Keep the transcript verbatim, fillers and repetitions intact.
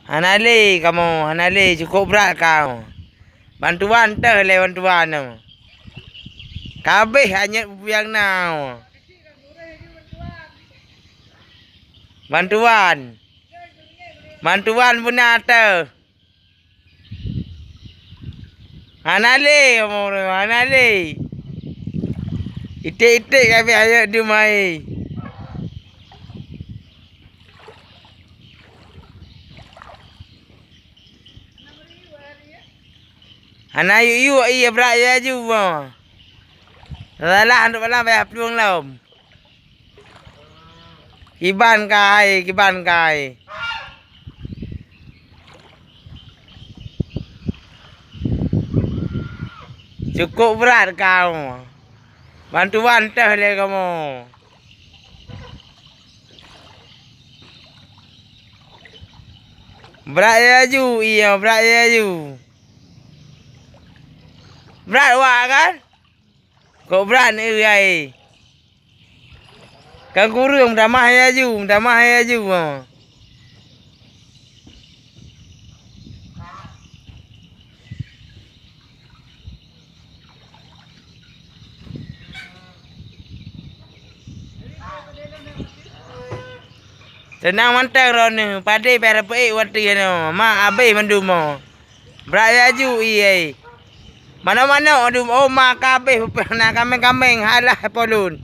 Hana lé kamoe, hana lé, cukôp brat kamoe. Bantuan teuh lé bantuan nyoe. Kabéh anyét peue nyang na. Bantuan. Bantuan beuna teuh. Hana lé, hana lé. Iték-iték kabéh ayat dumai. Hana yuk-yuk ié brat laju. Salah untuk malam payah plueng lom. Kiban kai, kiban kai. Cukôp brat kamoe. Bantuan teuh lé kamoe. Brat laju, iya, brat laju. Brat wak kan? Kok brat, eh, ai. Kan kureueng, meutamah laju, meutamah laju, ha. Seunang mantong droeneuh, padé pih peuék watèe nyoe, ma abéh mandum nyoe. Brat laju ié. Manok-manok dum oma kabéh, na kaméng-kaméng halah polon.